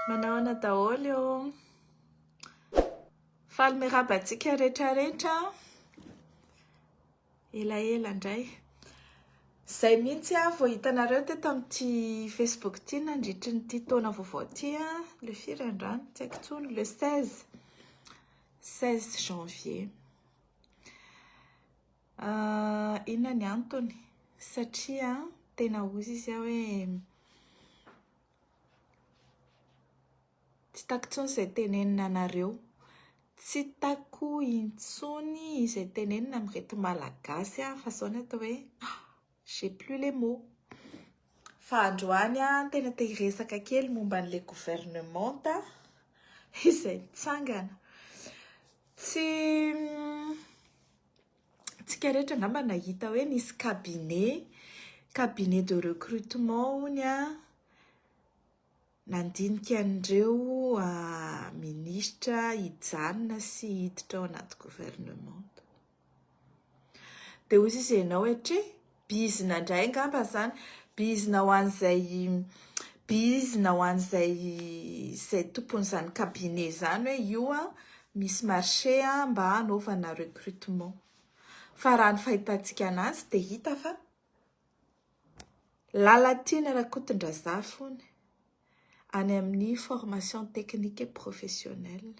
Manao ahoana daholo ô? Faly miarahaba antsika rehetra rehetra. Elaela indray. Izay mihitsy aho vao hitanareo teto amin'ity Facebook ity nandritry ny ity taona vaovao ity an, le firy androany? Tsy haiko intsony, le 16. 16 janvier. Inona ny antony? Satria tena hozy izy aho hoe tsy hitako intsony izay tenenina anareo. Tsy hitako intsony izay tenenina amin'ireto Malagasy fa izao ny atao hoe j'ai plus les mots. Fa androany aho tena te hiresaka kely momba an'ilay governemanta izay nitsangana. Tsy tsika rehetra angamba nahita hoe nisy cabinet, cabinet de recrutement hono an, nandinika an'ireo minisitra hijanona sy hiditra ao anaty governemanta. Dia hoy izy ianao hoe try, bizina indray angamba izany, bizina ho an'izay bizina ho an'izay izay tompon'izany cabinet izany hoe io an, misy marché an, mba hanaovana recrutement. Fa raha ny fahitantsika anazy dia hita fa Lalatiana Rakotondrazafy hono any amin'ny formation technique et professionnelle.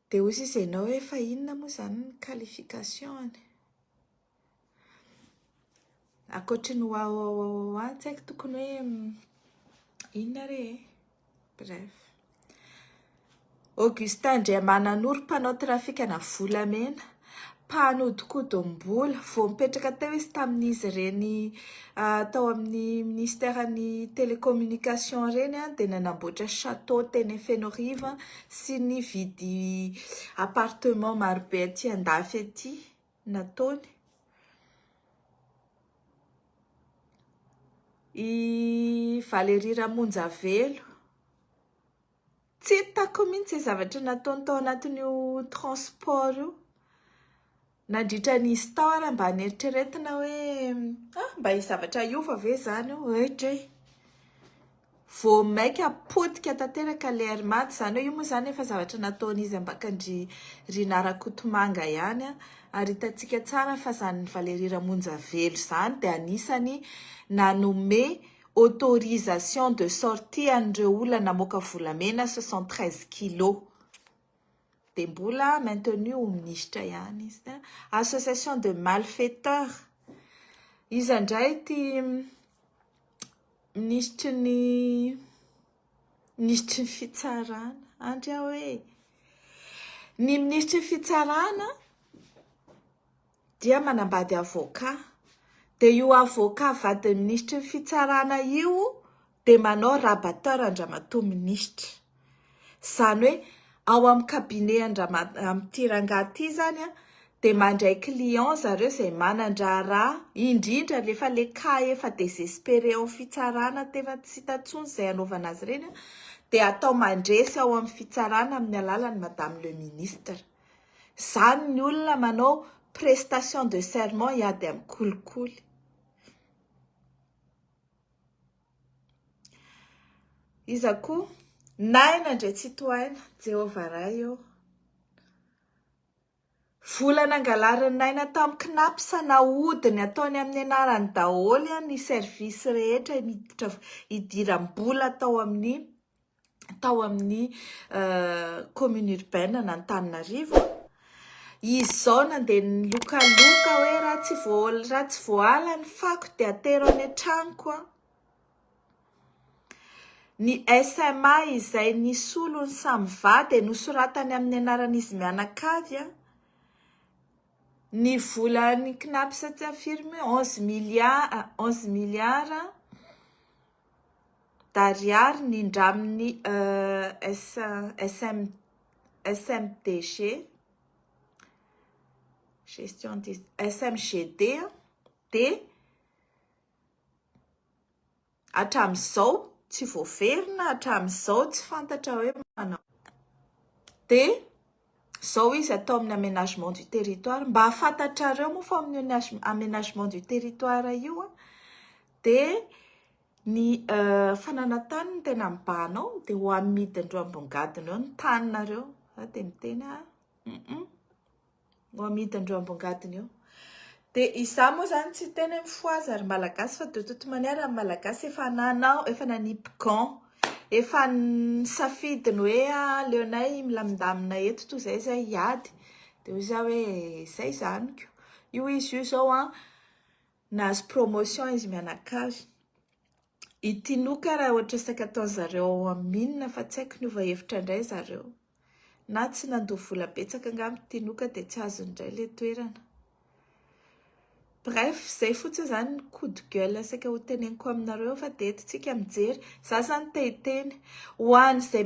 Dia hoy sisa ianao hoe fa inona moa izany ny qualification-ny? Ankoatry ny wawawawawa tsy haiko tokony hoe inona re e? Bref. Augustin Andriamananoro mpanao trafikana volamena, mpanodinkodim-bola, vao nipetraka teo izy tamin'izy ireny tao amin'ny minisiteran'ny télécommunication ireny dia nanamboatra château teny Fenoarivo sy nividy appartement marobe aty andafy aty nataony. I Valérie Ramonjavelo. Tsy hitako mihitsy izay zavatra nataony tao anatin'io transport io. Nandritra ny izy tao ary mba neritreretina hoe ah mba hisy zavatra hiova ve izany io? Oetra e! Vao mainka potika tanteraka ilay Air Mad, izany hoe io moa izany efa zavatra nataon'izy ambakan-dry Rinah Rakotomanga ihany ary hitantsika tsara fa izany Valérie Ramonjavelo izany dia anisany nanome autorisation de sortie an'ireo olona namoaka volamena 73 kilos. Dia mbola maintenu ho minisitra ihany izy. Association de malfaiteurs. Iza indray ity minisitry ny minisitry ny fitsarana? Andry aho hoe ny minisitry ny fitsarana dia manambady avocat. Dia io avocat vadin'ny minisitry ny fitsarana io dia manao rabatteur an-dRamatoa minisitra. Izany hoe ao amin'ny cabinet an-dRama- amin'ity rangahy ity izany an, dia mandray client zareo izay manan-draharaha, indrindra rehefa ilay cas efa désespéré ao amin'ny fitsarana tena tsy hita intsony izay hanaovana azy ireny an, dia atao mandresy ao amin'ny fitsarana amin'ny alalan'i madame le ministre. Izany ny olona manao prestation de serment hiady amin'ny kolikoly. Iza koa? Naina Andriatsitohaina, Jehovah Ray ô. Vola nangalarin'i Naina tamin'ny Cnaps nahodiny ataony amin'ny anarany daholo ny service rehetra miditra idiram-bola tao amin'ny tao amin'ny commune urbaine an'Antananarivo. Izy izao nandeha nilokaloka hoe raha tsy voa raha tsy voaala ny fako dia atero any an-tranoko an. Ny SMA izay nisolo ny Samva dia nosoratany amin'ny anaran'izy mianakavy an. Ny volan'ny CNAPS tsy firy moa 11 milliards 11 milliards d'ariary nindramin'ny SM SMDG gestion SMGD dia hatramin'izao tsy voaverina hatramin'izao tsy fantatra hoe manao dia izao izy atao amin'ny aménagement du territoire mba hahafantatrareo moa fa amin'ny aménagement du territoire io dia. Ny fananantany no tena mibahana ao, dia ho amidindreo ambongadiny eo ny taninareo. Za dia miteny ah, ho amidindreo ambongadiny eo. Dia izaho moa izany tsy hiteny hoe mifohaza ry Malagasy, fa de toute manière ny Malagasy efa nanao, efa nanipy gant, efa nisafidy ny hoe aleonay milamindamina eto toy izay izay hiady. Dia hoy izaho hoe izay izaniko. Io izy io izao an, nahazo promotion izy mianakavy. I Tinoka raha ohatra saika ataon'zareo ao amin'ny mine, fa tsy haiko, niova hevitra indray zareo. Na tsy nandoa vola betsaka angamba Tinoka dia tsy azony indray ilay toerana. Bref, izay fotsiny izany ny coup de gueule saika ho teneniko aminareo, fa dia entintsika mijery. Za izany te hiteny ho an'izay